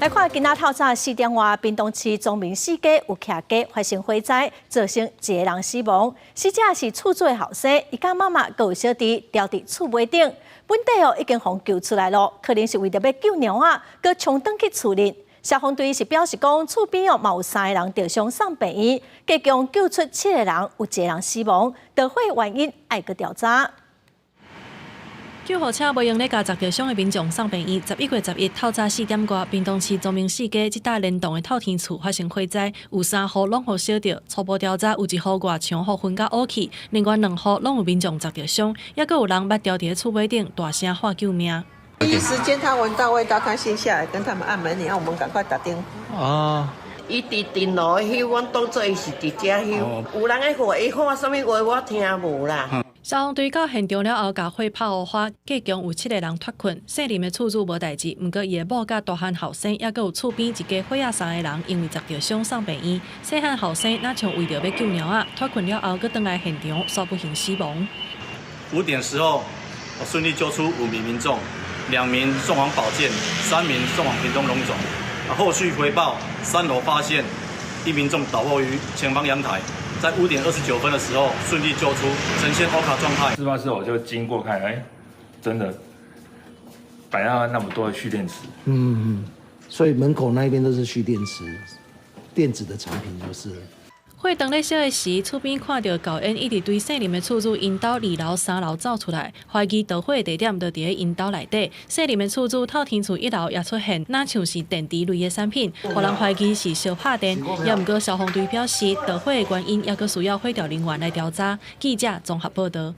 來看今仔透早4點外，屏東市宗明四街有徛家發生火災，造成一個人死亡。死者是厝主的後生，伊佮媽媽閣有小弟牢佇厝尾頂，本底哦已經予救出來囉，可能是為著欲救貓仔，閣衝轉去厝裡。消防隊是表示講，厝邊哦嘛有三个人著傷送病院，共計救出七个人，有一个人死亡。著火原因愛閣調查。救護車無閒咧共砸著傷的民眾送病院。11月11透早4點外，屏東市宗明四街這搭連棟的透天厝發生火災，有三戶攏予燒著。初步調查有一戶外牆予熏甲烏去，另外兩戶攏有民眾砸著傷，抑閣有人捌牢佇咧厝尾頂大聲喊救命。第一時間他聞到味道，他先下來跟他們按門鈴，我們趕快打電話。啊！伊佇頂樓翕，阮當做伊是佇遮翕。有人咧喊，伊喊啥物話我聽無啦。消防隊到現場了後，共火拍烏花，共計有七个人脫困。姓林的厝主無代誌，毋過伊的某佮大漢後生，抑閣有厝邊一家伙仔三个人，因為砸著傷送病院。細漢後生若像為著欲救貓仔，脫困了後，閣轉來現場，煞不幸死亡。 5點時候，我順利救出五名民眾，兩名送往保健，三名送往屏東榮總。後續回報，三樓發現一民眾倒臥於前方陽台。在5點29分的時候順利救出，呈現歐卡狀態。事發時我就經過看，哎，真的擺了那麼多的蓄電池。所以門口那邊都是蓄電池，電子的產品就是。火當咧燒的時，厝邊看著厚煙一直對姓林的厝主𪜶兜二樓、三樓走出來，懷疑著火的地點就佇咧𪜶兜內底。姓林的厝主透天厝一樓也出現，若像是電池類的產品，予人懷疑是燒拍電。也毋過消防隊表示，著火的原因猶閣需要火調人員來調查。記者綜合報導。